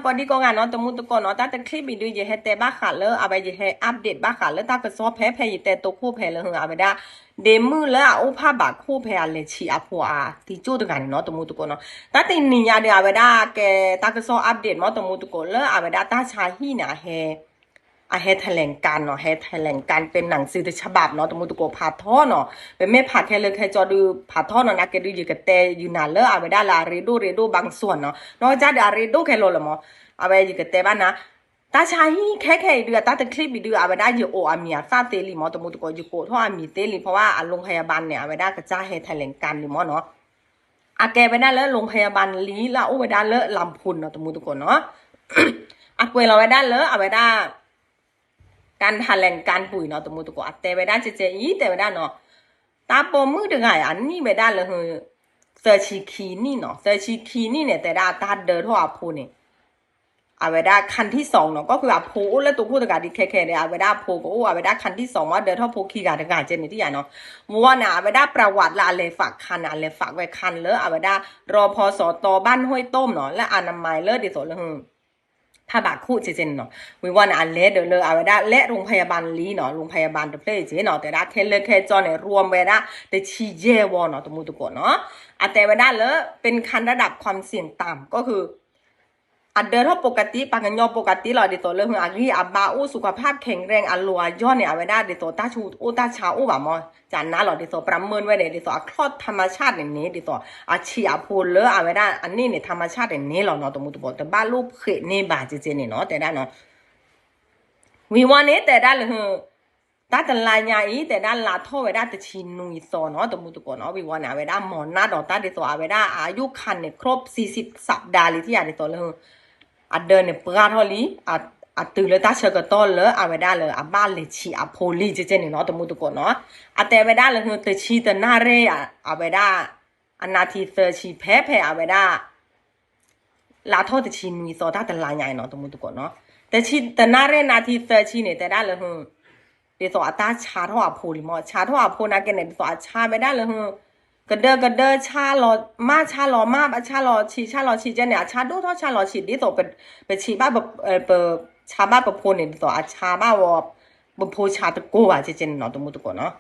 ကိးဒံကိးဂၤနီၤ တမူတကိးနီၤ, တၢ်တချံးဘံၣ်ဒုး ယဟဲတဲဘၣ်ဃးလၢ အဝဲယဟဲ update ဘၣ်ဃးလၢတၢ်ကစီၣ်ဖဲ ဖဲယတဲတိခိၣ်ဖဲလၢ အဝဲဒၣ် ဒ့မုၣ်လၢအအိၣ်ဖးဘးခိၣ်ဖဲအလဲၤဆံးအဖိအသံကၠိၣ်တဂၤန့ၣ်နီၤ တမူတကိးနီၤ. တၢ်တနံၤညါဒီး အဝဲဒၣ်ကဲတၢ်ကစီၣ် update မ့ၢ်တမူတကိး လၢအဝဲဒၣ်တၢ်ဆါဟံၣ်န့ၣ် အဟဲ အဟဲထဲလဲၣ်ကၣ်နီၤ, ဟဲထဲလဲၣ်ကၣ် ပ့ၤနၢ်စံတဆဘၣ်နီၤ တမူတကိး ဖးထီနီၤ. ပမ့ၢ်ဖးခဲလၢာ်ခဲဆ့ဒီး ဖးထီနီၤ နာ်က့ဒုး ယကတဲယုာ်နၤလၢအဝဲဒၣ်လၢအရ့ဒိၣ်ရ့ဒိၣ် ဘၣ်ကစီၣ်နီၤ, နီၢ်ကစၢ်ဒီးအရ့ဒိၣ်ခဲလၢာ်လီၤမး. အဝဲယကတဲဘၣ်နၤ တၢ်ဆါဟံၣ်ခဲခဲအံၤဒုး အတၢ်တချံးဘံၣ်ဒုး အဝဲဒၣ်ယအိးအမံၤအသၣ်သ့လံမး တမူတကိး, ယကိးထီၣ်အမံၤသ့လံ, เพราะว่า အ โรงพยาบาล န့ၣ် အဝဲဒၣ်ကစၢ်ဟဲထဲလဲၣ် ကၣ်လံမးနီၤ. အကဲဝဲဒၣ်လၢ โรงพยาบาล လံ လၢအအိၣ်ဝဲဒၣ်လၢ ลำพูน နီၤ တမူတကိးနီၤ. အကွဲးလီၤဝဲဒၣ်လၢအဝဲဒၣ် ကၣ်ထဲလဲၣ်ကၣ်ပူၤနီၤ တမူတကိး, အတဲဝဲဒၣ်ကဲကဲအံၤ တဲဝဲဒၣ်နီၤ, တၢ်ပိာ်မုၣ်တဂၤအံၤ အနံၣ်ဝဲဒၣ်လၢ သၢဆံခံနံၣ်နီၤ, သၢဆံခံနံၣ်န့ၣ် တဲဒၣ်အတၢ်ဒၢထီၣ်အဖိန့ၣ် အဝဲဒၣ် คันที่สอง နီၤ, ကီၢ်ဃုအဖိအိၣ်လၢတိခိၣ်တဂၤဒ်ခဲခဲဒီး အဝဲဒၣ်အဖိကအိၣ် အဝဲဒၣ် คันที่สอง မ့ၢ်ဒၢထီၣ်ဖိခံဂၤတဂၤကဲန့ၣ် တယၤနီၤ. ဝံၤဝီန့ၣ် အဝဲဒၣ် ประวัติ လၢအလဲၤฝากคันန့ၣ် အလဲၤฝากဝဲ คัน လၢအဝဲဒၣ် รพสต บ้านห้วยต้ม နီၤ, လၢ อนามัย လၢဒ်သိးလၢ ဖးဘးခိၣ်ကဲကဲန့ၣ်နီၤ. ဝံၤဝီန့ၣ် အလဲၤဒီးလၢအဝဲဒၣ်လဲၤ โรงพยาบาล လံနီၤ, โรงพยาบาล တဖျၢၣ်ကဲနီၤ, တဲဒၣ်ခဲလၢာ်ခဲဆ့န့ၣ် รวม ဝဲဒၣ် တဆံယဲၢ်ဝီနီၤ တမူတကိးနီၤ. အတဲဝဲဒၣ်လၢ เป็นขั้นระดับความเสี่ยงต่ำ ကီၢ်ဃု အဒၢထီၣ် ปกติ ပှၤကညီ ปกติ လီၤ, ဒ်သိးလၢအဂံၢ်အဘါအိၣ် สุขภาพแข็งแรง အလီၢ်အယီၢ်န့ၣ် အဝဲဒၣ်ဒ်သိးတၢ်ဆူးအိၣ်တၢ်ဆါအိၣ်ဘၣ်မး, ကနၤလီၤ ဒ်သိး ประเมิน ဝဲန့ၣ် ဒ်သိးအ คลอดธรรมชาติ န့ၣ်န့ၣ် ဒ်သိးအဆံးအဖိလၢအဝဲဒၣ်အန့ၣ်န့ၣ် ธรรมชาติ န့ၣ်န့ၣ်လီၤနီၤ တမူတကိး, တဘၣ်လိၣ်ဖှဲးန့ၢ်ဘၣ်ကဲကဲန့ၣ်နီၤ တဲဒၣ်နီၤ. ဝံၤဝီန့ၣ် တဲဒၣ်လၢ တၢ်တလါညါအံၤ တဲဒၣ်လါထီၣ်ဝဲဒၣ်တဆံနွံသီနီၤ တမူတကိးနီၤ. ဝံၤဝီန့ၣ် အဝဲဒၣ် หมอ နၢ်ဒီးတၢ်ဒ်သိး အဝဲဒၣ် อายุครรภ์ န့ၣ် ครบสี่สิบสัปดาห์ လံ တယၤဒ်သိးလၢ အဒၢန့ၣ်ပှၢ်ထီၣ်လံ, အတုၤလၢတၢ်ဆၢကတီၢ်လၢအဝဲဒၣ်လၢအဘၣ်လဲၤဆံးအဖိလံကဲကဲန့ၣ်နီၤ တမူတကိးနီၤ. အတဲဝဲဒၣ်လၢ တဆံတနၣ်ရံၣ် အဝဲဒၣ် အနၣ်ထံသၢဆံ ဖဲဖဲအဝဲဒၣ် လါထီၣ်တဆံနွံသီ တၢ်တလါညါအံၤနီၤ တမူတကိးနီၤ. တဆံတနၣ်ရံၣ် နၣ်ထံသၢဆံန့ၣ် တဲဒၣ်လၢ ဒ်သိးအတၢ်ဆါထီၣ်အဖိလံမး, ဆါထီၣ်အဖိနာ်က့န့ၣ် ဒ်သိးအဆါဝဲဒၣ်လၢ ကဒၢကဒၢ ဆါလီၤမၢ် ဆါလီၤမၢ် ဆါလီၤဆံး ဆါလီၤဆံးကဲန့ၣ် အဆါဒိၣ်ထီၣ် ဆါလီၤဆံး ဒ်သိး ပဆံးဘၣ် ပဆါဘၣ်ပဖိန့ၣ် ဒ်သိးအဆါဘၣ်ဝဲ ပဖိဆါတကိးဘၣ်ကဲကဲန့ၣ်နီၤ တမူတကိးနီၤ.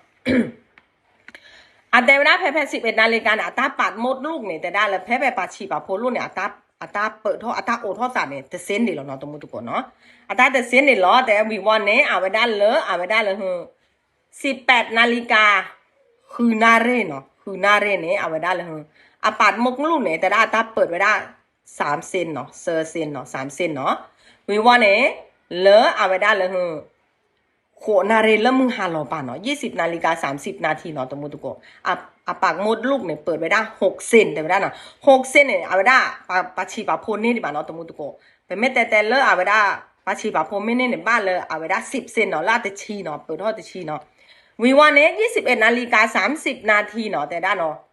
အတဲဝဲဒၣ်ဖဲဖဲ สิบเอ็ดนาฬิกา န့ၣ် အတၢ်ပာ်မူတ်းလုၢ်န့ၣ် တဲဒၣ်လၢဖဲဖဲပှၤဆံးပှၤဖိလိၣ်န့ၣ် အတၢ်ပၢၢ်ထီၣ် အတၢ်အိးထီၣ်သးန့ၣ် တဆ့န့ၣ်လီၤနီၤ တမူတကိးနီၤ. အတၢ်တဆ့န့ၣ်လီၤ တဲဝံၤဝီန့ၣ် အဝဲဒၣ်လၢ အဝဲဒၣ်လၢ สิบแปดนาฬิกา ဃုနၣ်ရံၣ်နီၤ ဃုနၣ်ရံၣ်န့ၣ် အဝဲဒၣ်လၢ အပာ်မူတ်းလုၢ်န့ၣ် တဲဒၣ်အတၢ်ပၢၢ်ဝဲဒၣ် สามเซนနီၤ သၢเซนနီၤ สามเซนနီၤ. ဝံၤဝီန့ၣ် လၢအဝဲဒၣ်လၢ ဃိးနၣ်ရံၣ်လၢမုၢ်ဟါလီၤပာ်နီၤ ยี่สิบนาฬิกาสามสิบนาทีနီၤ တမူတကိး အပာ်မူတ်းလုၢ်န့ၣ် ပၢၢ်ဝဲဒၣ် หกเซน တဲဝဲဒၣ်နီၤ หกเซนန့ၣ် အဝဲဒၣ် ပှၤဆံးပှၤဖိန့ၢ်ဒံးဘၣ်နီၤ တမူတကိး. ပမ့ၢ်တဲတဲလၢအဝဲဒၣ် ပှၤဆံးပှၤဖိမ့ၢ်န့ၢ်န့ၣ် ဘၣ်လၢအဝဲဒၣ် สิบเซนနီၤ လၢအတဆံနီၤ ပၢၢ်ထီၣ်တဆံနီၤ. ဝံၤဝီန့ၣ် ยี่สิบเอ็ดนาฬิกาสามสิบนาทีနီၤ တဲဒၣ်နီၤ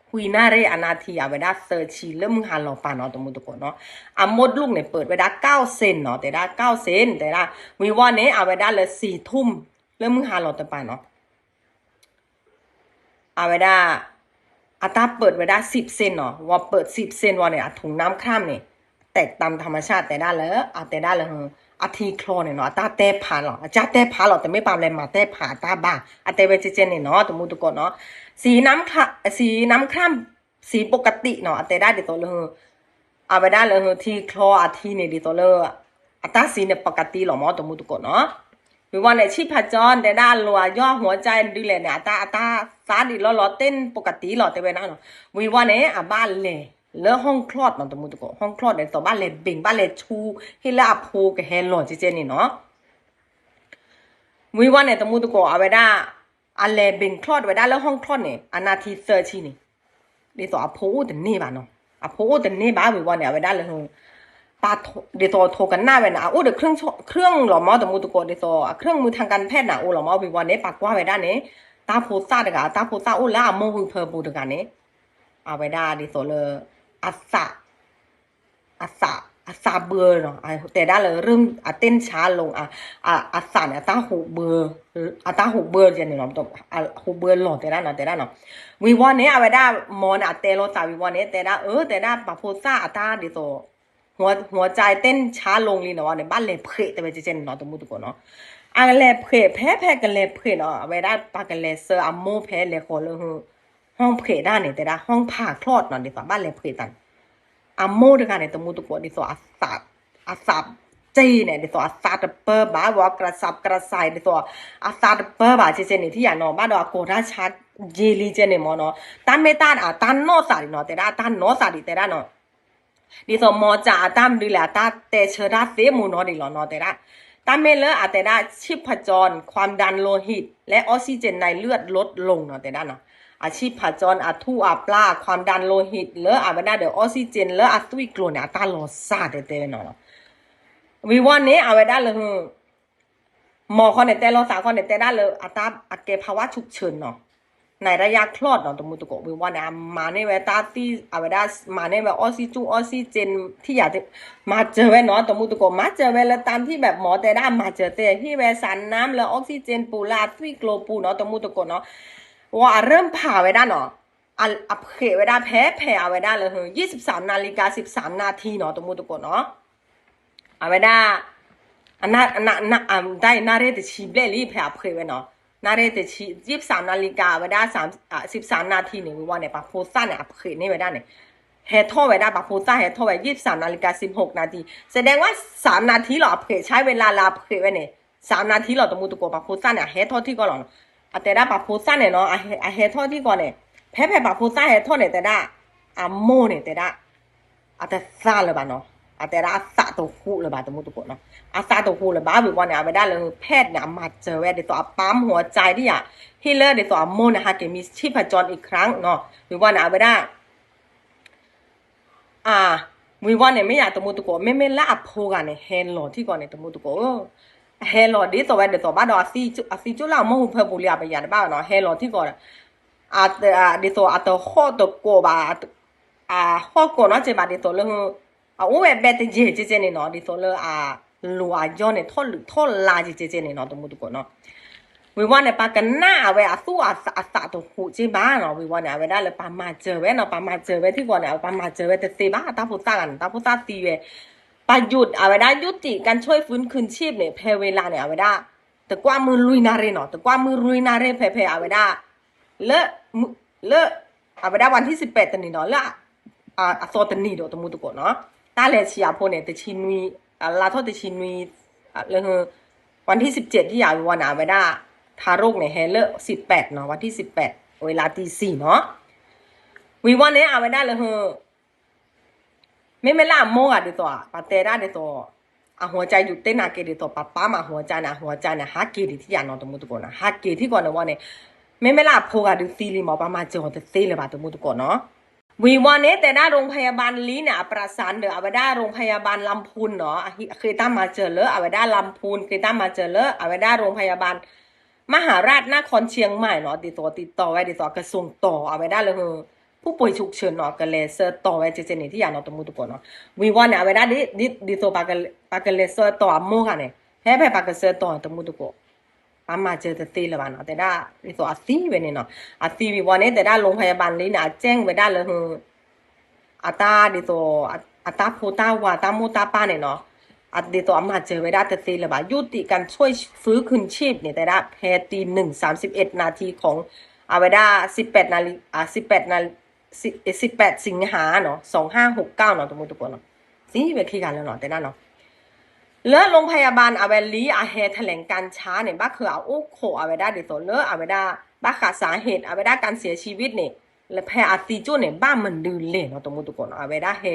ဃုနၣ်ရံၣ်အနၣ်ထံ အဝဲဒၣ်သၢဆံလၢမုၢ်ဟါလီၤပာ်နီၤ တမူတကိးနီၤ အမူတ်းလုၢ်န့ၣ် ပၢၢ်ဝဲဒၣ် เก้าเซนနီၤ တဲဒၣ် เก้าเซนတဲဒၣ်. ဝံၤဝီန့ၣ် အဝဲဒၣ်လၢ สี่ทุ่มလၢမုၢ်ဟါလီၤတပၤနီၤ အဝဲဒၣ် အတၢ်ပၢၢ်ဝဲဒၣ် สิบเซนနီၤ ဝံၤပၢၢ် สิบเซนဝံၤန့ၣ် အ ถุงน้ำคร่ำန့ၣ် แตกตามธรรมชาติ တဲဒၣ်လၢ အတဲဒၣ်လၢ အထံချီန့ၣ်နီၤ အတၢ်တဲဖးလီၤ အတၢ်တဲဖးလီၤ တမ့ၢ်ပှၤလဲၤမၤတဲဖးအတၢ်ဘၣ် အတဲဝဲကဲကဲန့ၣ်နီၤ တမူတကိးနီၤ. สีน้ำคร่ำ สีน้ำคร่ำ สีปกติနီၤ အတဲဒၣ်ဒ်သိးလၢ အဝဲဒၣ်လၢထံချီအထံန့ၣ်ဒ်သိးလၢ အတၢ်စံးန့ၣ် ปกติလီၤမး တမူတကိးနီၤ. ဝံၤဝီန့ၣ် ဆံးဖးကၠီန့ၣ် တဲဒၣ်လီၤအယီၢ် หัวใจဒုးလဲၣ်န့ၣ် အတၢ် အတၢ်သးဒ်လီၤလီၤ เต้นปกติ လီၤ တဲဝဲဒၣ်နီၤ. ဝံၤဝီန့ၣ် အဘၣ်လဲၤလၢ ห้องคลอดနီၤ တမူတကိး ห้องคลอดန့ၣ် ဒ်သိးဘၣ်လဲၤဘ့ၣ် ဘၣ်လဲၤဆူ ဟ့ၣ်လၢအဖိကဟဲလီၤကဲကဲန့ၣ်နီၤ. ဝံၤဝီန့ၣ် တမူတကိး အဝဲဒၣ် အလဲၤဘ့ၣ် คลอด ဝဲဒၣ်လၢ ห้องคลอดန့ၣ် အနၣ်ထံသၢဆံန့ၣ် ဒ်သိးအဖိအိၣ်တန့ၢ်ဘၣ်နီၤ အဖိအိၣ်တန့ၢ်ဘၣ် ဝံၤဝီန့ၣ် အဝဲဒၣ်လၢ ဒ်သိးထိးကနၣ်ဝဲန့ၣ် အအိၣ်ဒီး เครื่อง လီၤမး တမူတကိး ဒ်သိးအ เครื่องมือทางการแพทย์န့ၣ် အိၣ်လီၤမး ဝံၤဝီန့ၣ် ပာ်ကွၢ်ဝဲဒၣ်န့ၣ် တၢ်ဖိသၣ်တဂၤ တၢ်ဖိသၣ်အိၣ်လၢအမိၢ်ဟုဖၢပူၤတဂၤန့ၣ် အဝဲဒၣ်ဒ်သိးလၢ အသး အသး အသးဘှၢနီၤ တဲဒၣ်လၢ เริ่ม အတ့ၢ်ဆါလိာ် အသးန့ၣ် အတၢ်ဟူးဘှၢ အတၢ်ဟူးဘှၢန့ၣ် ဟူးဘှၢလီၤ တဲဒၣ်နီၤ တဲဒၣ်နီၤ. ဝံၤဝီန့ၣ် အဝဲဒၣ် หมอန့ၣ် အတဲလိာ်သးဝံၤဝီန့ၣ် တဲဒၣ်အၢ တဲဒၣ်ပှၤဖိသၣ်အတၢ်ဒ်သိး หัวใจเต้นช้าลง လံနီၤန့ၣ် ဘၣ်လဲၤဖှဲးတဲဝဲကဲကဲန့ၣ်နီၤ တမူတကိးနီၤ. အကလဲၤဖှဲး ဖဲဖဲကလဲၤဖှဲးနီၤ အဝဲဒၣ်ပှၤကလဲၤဆှၢအမိၢ်ဖဲလဲၤဃီၤလၢ ห้องဖှဲးဒၣ်န့ၣ် တဲဒၣ် ห้องผ่าคลอดနီၤ ဒ်သိးဘၣ်လဲၤဖှဲးတၢ်န့ၣ် အမိၢ်တဂၤန့ၣ် တမူတကိး ဒ်သိး အသးစ့န့ၣ် ဒ်သိးအသးတပၢဘၣ် ဝဲ ကရးစပ်းကရးစပ်း ဒ်သိး အသးတပၢဘၣ်ကဲကဲန့ၣ် ထံၣ်ယၤနီၤ ဘၣ်ဒီးအကိးတၢ်ဆါယ့လံကဲန့ၣ်မ့ၢ်နီၤ. တၢ်မ့ၢ်တၢ်အတၢ်နီၢ်သးဒံးနီၤ တဲဒၣ် အတၢ်နီၢ်သးဒံး တဲဒၣ်နီၤ ဒ်သိးမီၤစၢ်အတၢ်မနုၤလဲၣ် အတၢ်တဲဆၢတၢ်သ့မူနီၤဒံးလီၤနီၤ တဲဒၣ်. တၢ်မ့ၢ်လၢအတဲဒၣ် ชีพจร ความดันโลหิต และออกซิเจนในเลือดลดลงနီၤ တဲဒၣ်နီၤ. အชีพจร အထူအပျၢ် ความดันโลหิต လၢအဝဲဒၣ်ဒီး ออกซิเจน လၢအသွံၣ်ကျိၤန့ၣ် အတၢ်လီၤစၢ်တဲတဲနီၤ. ဝံၤဝီန့ၣ် အဝဲဒၣ်လၢ မီၤခီန့ၣ် တဲလီၤသးခီန့ၣ် တဲဒၣ်လၢအတၢ်အကဲ ภาวะฉุกเฉินနီၤ ในระยะคลอดနီၤ တမူတကိး ဝံၤဝီန့ၣ် အမၤန့ၢ်ဝဲတၢ်သံ အဝဲဒၣ်မၤန့ၢ်ဝဲ ออกซิเจน ထံၣ်ယၤ မၤစၢၤဝဲနီၤ တမူတကိး မၤစၢၤဝဲလၢတၢ်ထံၣ်ဘၣ်မီၤ တဲဒၣ်မၤစၢၤသ့ ဟ့ၣ်ဝဲ สารน้ำ လၢ ออกซิเจน ပူၤလၢအသွံၣ်ကျိၤပူၤနီၤ တမူတကိးနီၤ. ဝံၤ အရၢၢ်ဖးဝဲဒၣ်နီၤ အဖှဲးဝဲဒၣ်ဖဲဖဲအဝဲဒၣ်လၢ ยี่สิบสามนาฬิกาสิบสามนาทีနီၤ တမူတကိးနီၤ. အဝဲဒၣ် နၣ်ရ့ၣ်တဆံဘျဲၣ်လံ ဖဲအဖှဲးဝဲနီၤ နၣ်ရ့ၣ်တဆံ ยี่สิบสามนาฬิกา အဝဲဒၣ် สิบสามนาทีန့ၣ် ဝံၤဝီန့ၣ် ပှၤဖိသၣ်န့ၣ် အဖှဲးန့ၢ်ဝဲဒၣ်န့ၣ် ဟဲထီၣ်ဝဲဒၣ် ပှၤဖိသၣ်ဟဲထီၣ်ဝဲ ยี่สิบสามนาฬิกาสิบหกนาที แสดงว่าสามนาทีလီၤ အဖှဲး ใช้เวลาလၢအဖှဲးဝဲန့ၣ် สามนาทีလီၤ တမူတကိး ပှၤဖိသၣ်န့ၣ် အဟဲထီၣ်ထံၣ်ကီးလီၤနီၤ. အတဲဒၣ်ပှၤဖိသၣ်န့ၣ်နီၤ အဟဲထီၣ်ထံၣ်ကီးန့ၣ် ဖဲဖဲပှၤဖိသၣ်ဟဲထီၣ်န့ၣ် တဲဒၣ် အမိၢ်န့ၣ်တဲဒၣ် အတသါလၢၤဘၣ်နီၤ အတဲဒၣ်အသးတဟူးလၢၤဘၣ် တမူတကိးနီၤ. အသးတဟူးလၢၤဘၣ် ဝံၤဝီန့ၣ် အဝဲဒၣ်လၢ แพทย์န့ၣ် အမၤစၢၤဝဲ ဒ်သိးအပၢ်မီၤစၢၤဒံးယၤ ဟ့ၣ်လၢဒ်သိးအမိၢ်န့ၣ် ဟးက့ၤမံ ชีพจรอีกครั้งနီၤ ဝံၤဝီန့ၣ် အဝဲဒၣ် အ ဝံၤဝီန့ၣ် မ့ၢ်ယၤတမူတကိး မ့မ့ၢ်လၢအဖိဂၤန့ၣ် ဟဲလီၤထံၣ်ကီးန့ၣ် တမူတကိး ဟဲလီၤဒ်သိးဝဲဒ်သိးဘၣ်ဒီး အသံကၠိလၢအမိၢ်ဟူးဖၢပူၤလံ အပယၤတဘၣ်နီၤ ဟဲလီၤထံၣ်ကီး ဒ်သိးအတဟီၣ်တကိးဘၣ် အဟီၣ်ကိးနီတစဲးဘၣ် ဒ်သိးလၢ အအိၣ်ဝဲဘဲတယဲၢ်ကဲကဲန့ၣ်နီၤ ဒ်သိးလၢအလိၤအယီၢ်န့ၣ် ထီၣ်လုးထီၣ်လါကဲကဲန့ၣ်နီၤ တမူတကိးနီၤ. ဝံၤဝီန့ၣ် ပှၤကနၣ်အဝဲအသူၣ်အသးတဟူးက့ဘၣ်နီၤ ဝံၤဝီန့ၣ် အဝဲဒၣ်လၢပှၤမၤစၢၤဝဲနီၤ ပှၤမၤစၢၤဝဲထံၣ်ကီးန့ၣ် ပှၤမၤစၢၤဝဲတသ့ဘၣ် တၢ်ဖိသၣ်ဂၤန့ၣ် တၢ်ဖိသၣ်သံဝဲ ပှၤယူး အဝဲဒၣ် ยุติการช่วยฟื้นคืนชีพန့ၣ် ဖဲเวลาန့ၣ် အဝဲဒၣ် တကွၢ်မုၢ်လွံၢ်နၣ်ရ့ၣ်နီၤ တကွၢ်မုၢ်လွံၢ်နၣ်ရ့ၣ်ဖဲဖဲအဝဲဒၣ် လၢ လၢ အဝဲဒၣ် วันที่สิบแปดတနံၤနီၤ လၢ အသီတနံၤဒီး တမူတကိးနီၤ တၢ်လဲၤဆံးအဖိန့ၣ် တဆံနွံ လါထီၣ်တဆံနွံ လၢ วันที่สิบเจ็ด ထံၣ်ယၤ ဝံၤဝီန့ၣ် အဝဲဒၣ် ทารกန့ၣ် ဟဲလၢ สิบแปดနီၤ วันที่สิบแปด เวลาตีสี่နီၤ ဝံၤဝီန့ၣ် အဝဲဒၣ်လၢ မ့မ့ၢ်လၢအမိၢ်ဂၤဒ်သိး ပှၤတဲဒၣ်ဒ်သိး အဟူးကၠါယူးတ့ၢ်နၤက့ၤဒ်သိး ပှၤပၢ်မၤဟူးကၠါန့ၣ် အဟူးကၠါန့ၣ် ဟးက့ၤဒံးထံၣ်ယၤနီၤ တမူတကိးနီၤ ဟးက့ၤထံၣ်ကီးန့ၣ်ဝီန့ၣ် မ့မ့ၢ်လၢအဖိဂၤဒုးသံလံမး ပှၤမၤစၢၤအီၤတသ့လၢၤဘၣ် တမူတကိးနီၤ. ဝံၤဝီန့ၣ် တဲဒၣ် โรงพยาบาลလံန့ၣ် အပြးစၢ်ဒီး အဝဲဒၣ် โรงพยาบาลลำพูนနီၤ ဃ့တၢ်မၤစၢၤလၢ အဝဲဒၣ် ลำพูน ဃ့တၢ်မၤစၢၤလၢ အဝဲဒၣ် โรงพยาบาล มหาราชนครเชียงใหม่နီၤ ဒ်သိး ติดต่อဝဲ ဒ်သိး กระทรวงต่อ အဝဲဒၣ်လၢ ผู้ป่วยฉุกเฉินနီၤ ကလဲၤဆှၢတီၤဝဲကဲကဲန့ၣ် ထံၣ်ယၤနီၤ တမူတကိးနီၤ. ဝံၤဝီန့ၣ် အဝဲဒၣ် ဒ်သိး ပှၤကလဲၤဆှၢတီၤအမိၢ်ဂၤန့ၣ် ဖဲဖဲပှၤကဆှၢတီၤ တမူတကိး ပှၤမၤစၢၤတသ့လၢၤဘၣ်နီၤ တဲဒၣ် ဒ်သိးအသံဝဲန့ၣ်နီၤ အသံဝံၤဝီန့ၣ် တဲဒၣ် โรงพยาบาลလံန့ၣ် အကဲဝဲဒၣ်လၢ အတၢ်ဒ်သိး အတၢ်ဖိတၢ်ဝၤ တၢ်မိၢ်တၢ်ပၢ်န့ၣ်နီၤ ဒ်သိးအမၤစၢၤဝဲဒၣ်တသ့လၢၤဘၣ် ยุติการช่วยฟื้นคืนชีพန့ၣ် တဲဒၣ် ဖဲ ตีหนึ่งสามสิบเอ็ดนาทีของ အဝဲဒၣ် สิบแปดนาที สิบแปดนาที สิบแปดสิงหาနီၤ สองห้าหกเก้าနီၤ တမူတကိးနီၤ သံဝဲခံဂၤလၢာ်နီၤ တဲဒၣ်နီၤ လၢ โรงพยาบาล အဝဲလံ အဟဲ แถลงการณ์ช้าန့ၣ် ဘၣ်ဃးအအိၣ်ခိးအဝဲဒၣ်ဒ်သိးလၢအဝဲဒၣ် ဘၣ်ဃး สาเหตุ အဝဲဒၣ် การเสียชีวิตန့ၣ် လၢဖဲအသံကၠိၣ်န့ၣ် ဘၣ်မနုၤလဲၣ်နီၤ တမူတကိးနီၤ အဝဲဒၣ်ဟဲ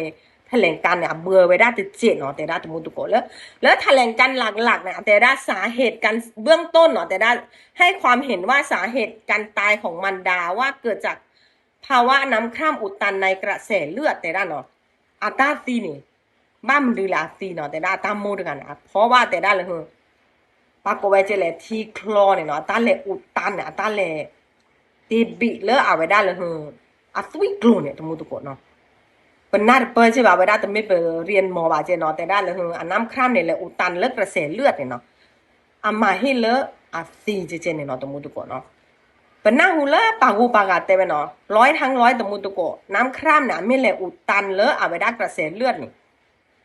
แถลงการณ์န့ၣ် အဘှီဝဲဒၣ်တစဲးနီၤ တဲဒၣ်တမူတကိးလၢ လၢ แถลงการณ์หลักๆန့ၣ် အတဲဒၣ် สาเหตุ เบื้องต้นနီၤ တဲဒၣ် ให้ความเห็นว่า สาเหตุการตายของมารดา ว่าเกิดจากภาวะน้ำคร่ำอุดตันในกระแสเลือด တဲဒၣ်နီၤ အတၢ်သံန့ၣ် ဘၣ်မနုၤလဲၣ်အသံနီၤ တဲဒၣ်အတၢ်မိၢ်တဂၤန့ၣ် အဖီဘၣ်တဲဒၣ်လၢ ပှၤကိးဝဲကဲလဲၣ် ထံချီန့ၣ်နီၤ အတၢ်လဲၤ อุดตันန့ၣ် အတၢ်လဲၤ တ့ဘံးလၢအဝဲဒၣ်လၢ အသွံၣ်ကျိၤန့ၣ် တမူတကိးနီၤ ပနၢ်တပၢၢ်ကဲဘၣ် အဝဲဒၣ်တမ့ၢ်ပရံမီၤဘၣ်ကဲနီၤ တဲဒၣ်လၢ အနၢ်ခရၣ်န့ၣ် လဲၤ อุดตัน လၢ กระแสเลือดန့ၣ်နီၤ အမၤဟ့ၣ်လၢအသံကဲကဲန့ၣ်နီၤ တမူတကိးနီၤ ပနၢ်ဟူလၢပှၤဂုၤပှၤဂၤတဲဝဲနီၤ ร้อยทั้งร้อย တမူတကိး น้ำคร่ำန့ၣ် အမ့ၢ်လဲၤ อุดตัน လၢအဝဲဒၣ် กระแสเลือดန့ၣ်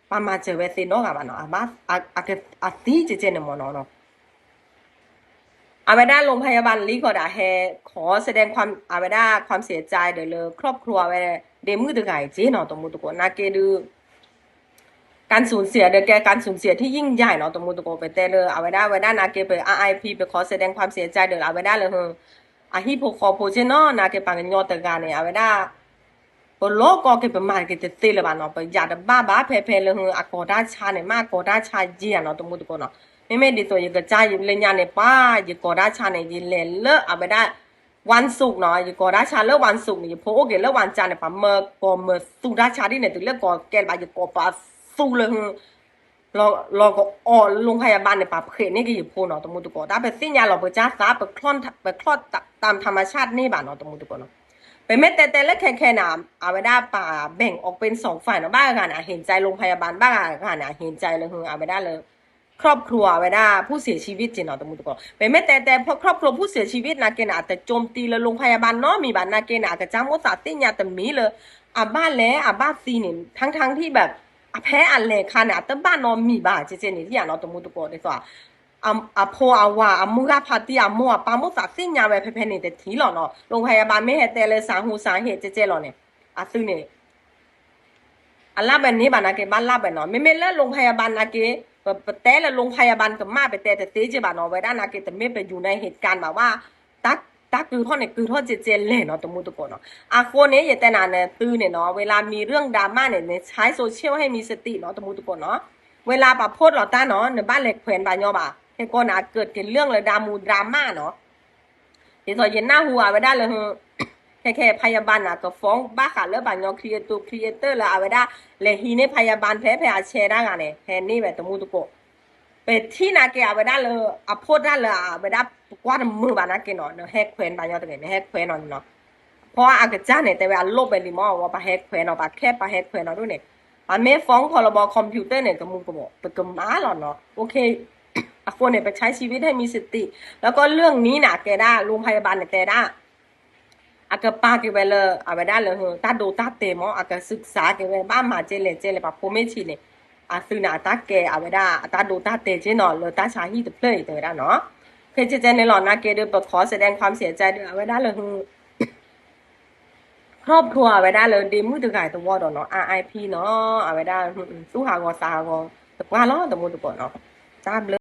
ပှၤမၤစၢၤဝဲသ့နီတဂၤဘၣ်နီၤ, အသံကဲကဲန့ၣ်မ့ၢ်နီၤနီၤ. အဝဲဒၣ် โรงพยาบาล လံကီၢ်ဒၣ်ဟဲ ขอแสดงความ အဝဲဒၣ် ความเสียใจ ဒီးလၢ ครอบครัว အဝဲ ဒ့မုၣ်တဂၤအံၤက့နီၤ တမူတကိး နာ်က့ဒုး การสูญเสีย ဒီးကဲ การสูญเสีย ที่ยิ่งใหญ่ နီၤ တမူတကိး ပတဲလၢ အဝဲဒၣ် အဝဲဒၣ်နာ်က့ ပ R I P ပ ขอแสดงความเสียใจ ဒီး အဝဲဒၣ်လၢ အဟံၣ်ဖိဃီဖိက့နီၤ နာ်က့ ပှၤကညီတဂၤန့ၣ် အဝဲဒၣ် ပလီၢ်ကီၢ်က့ၤ ပမၤက့ၤတသ့လၢၤဘၣ်နီၤ, ပယာ်တဘၣ်ဘၣ်ဖဲဖဲလၢ အကီၤတၢ်ဆါန့ၣ် မ့ၢ်အကီၤတၢ်ဆါယဲၢ်နီၤ တမူတကိးနီၤ. မ့မ့ၢ်ဒ်သိးယကစၢ်လၢညါန့ၣ် ပှၤ ယကီၤတၢ်ဆါန့ၣ် ယလဲၤလၢအဝဲဒၣ် วันศุกร์ နီၤ, ယကီၤတၢ်ဆါလၢ วันศุกร์ န့ၣ် ယဖိအိၣ်က့ၤလၢ วันจันทร์ န့ၣ် ပှၤမၢကီၤမၢသူတၢ်ဆါဒ်န့ၣ် တုၤလၢကီၤကဲလၢၤဘၣ် ယကီၤပှၤသူလၢ လီၤကအိး โรงพยาบาล န့ၣ် ပှၤဖှဲးန့ၢ်က့ၤယဖိနီၤ တမူတကိး. တၢ်ပသ့ၣ်ညါလီၤပကစၢ်သး ပချီၣ် ပချီၣ် ตามธรรมชาติ န့ၢ်ဘၣ်နီၤ တမူတကိးနီၤ. ပမ့ၢ်တဲတဲလၢခဲခဲန့ၣ် အဝဲဒၣ်ပှၤ แบ่งออกเป็นสองฝ่าย နီၤ, ဘၣ်ဂၤန့ၣ် အ เห็นใจ โรงพยาบาล ဘၣ်ဂၤန့ၣ် အ เห็นใจ လၢ အဝဲဒၣ်လၢ ครอบครัว အဝဲဒၣ် ผู้เสียชีวิต က့နီၤ တမူတကိး. ပမ့ၢ်တဲတဲ ครอบครัว ผู้เสียชีวิต နာ်က့န့ၣ် အတ โจมตี လၢ โรงพยาบาล နီတမံၤဘၣ် နာ်က့န့ၣ် အကစၢ်မိၣ်သးသ့ၣ်ညါတမံၤလၢ အဘၣ်လဲၤအဘၣ်သံန့ၣ် ทั้งๆ ที่แบบ အဖဲအလဲၤခါန့ၣ် အတဘၣ်နီတမံၤဘၣ် ကဲကဲန့ၣ် ယနီၤ တမူတကိး ဒ်သိး အဖိအဝၤ အမုၢ်ဂၤဖးတံၢ် အမိၢ်အပၢ် မိၣ်သးသ့ၣ်ညါဝဲဖဲဖဲန့ၣ်တထံၣ်လီၤနီၤ. โรงพยาบาล မ့ၢ်ဟဲတဲလၢ สาเหตุ สาเหตุ ကဲကဲလီၤန့ၣ် အသုန့ၣ် အလၢ်ဘၣ်န့ၢ်ဘၣ်နာ်က့ ဘၣ်လၢ်ဘၣ်နီၤ. မ့မ့ၢ်လၢ โรงพยาบาล နာ်က့ ပတဲလၢ โรงพยาบาล ကမၣ် ပတဲတသ့က့ဘၣ်နီၤ, ဝဲဒၣ်နာ်က့ တမ့ၢ်ပယူၤန့ၣ် เหตุการณ์ ဘၣ်ဝဲ တၢ်ကုာ်ထီၣ်န့ၣ် ကုာ်ထီၣ်ကဲကဲလဲၣ်နီၤ တမူတကိးနီၤ. အဃိန့ၣ် ယတဲနၤန့ၣ် သုန့ၣ်နီၤ เวลามีเรื่องดราม่า န့ၣ် န ใช้โซเชียล ให้มีสติ နီၤ တမူတကိးနီၤ. ဝဲလၢပှၤ โพสต์ လီၤတၢ်နီၤ နဘၣ်လဲၤခွဲးဘၣ်ညီဘၣ် ခဲကိးန့ၣ် အကၢၣ်က့ၤလၢလၢ ดราม่า ดราม่า နီၤ ဒ်သိးယနၢ်ဟူအဝဲဒၣ်လၢ ခဲခဲ พยาบาล န့ၣ် က ฟ้อง ဘၣ်ဃးလၢပှၤကညီ ครีเอเตอร์ ครีเอเตอร์ လၢအဝဲဒၣ် လဲၤဟံးန့ၢ် พยาบาล ဖဲဖဲအဆဲတၢ်ဂၤန့ၣ် ဟဲန့ၢ်ဝဲ တမူတကိး. ပထံၣ်နာ်က့ အဝဲဒၣ်လၢ အ post တၢ်လၢအဝဲဒၣ် ပကွၢ်တမုာ်ဘၣ်နာ်က့နီၤ နဟဲခွဲးဘၣ်ညီတဂ့ၤ နဟဲခွဲးနီၤနီၤ. ဖဲအကစၢ်န့ၣ် တဲဝဲအလိၣ်ပဲလံမ့ၢ် ဝဲပှၤဟဲခွဲးနီၤ ပှၤခဲပှၤဟဲခွဲးနီၤဒ်န့ၣ် ပမ့ၢ် ฟ้อง พรบ คอมพิวเตอร์ န့ၣ် ကမူကမၣ် ပကမၣ်လီၤနီၤ. အဃိန့ၣ် ပ ใช้ชีวิตให้มีสติ แล้วก็เรื่องนี้ န့ၣ် အကဲဒၣ် โรงพยาบาล န့ၣ် တဲဒၣ် အကပာ်က့ၤဝဲလၢ အဝဲဒၣ်လၢ တၢ်ဒိတၢ်တဲာ်မ့ၢ် အက ศึกษา က့ၤဝဲ ဘၣ်မၤကဲလဲၣ်ကဲလဲၣ် ပှၤဖိမ့ၢ်ဆံးန့ၣ် အသုန့ၣ် အတၢ်ကဲ အဝဲဒၣ် အတၢ်ဒိတၢ်တဲာ်က့နီၤ လၢတၢ်ဆါဟံၣ်တဖျၢၣ်အံၤ တဲဝဲဒၣ်နီၤ. ခဲကဲန့ၣ်လီၤ နာ်က့ဒီး ပ ขอแสดงความเสียใจ ဒီး အဝဲဒၣ်လၢ ครอบครัว အဝဲဒၣ်လၢ ဒ့မုၣ်တဂၤအံၤသဝီဒီးနီၤ R I P နီၤ အဝဲဒၣ် သူၣ်ဟးဂီၤသးဟးဂီၤ တပှၢ်လီၤ တမူတကိးနီၤ. တၢ်ဘျုး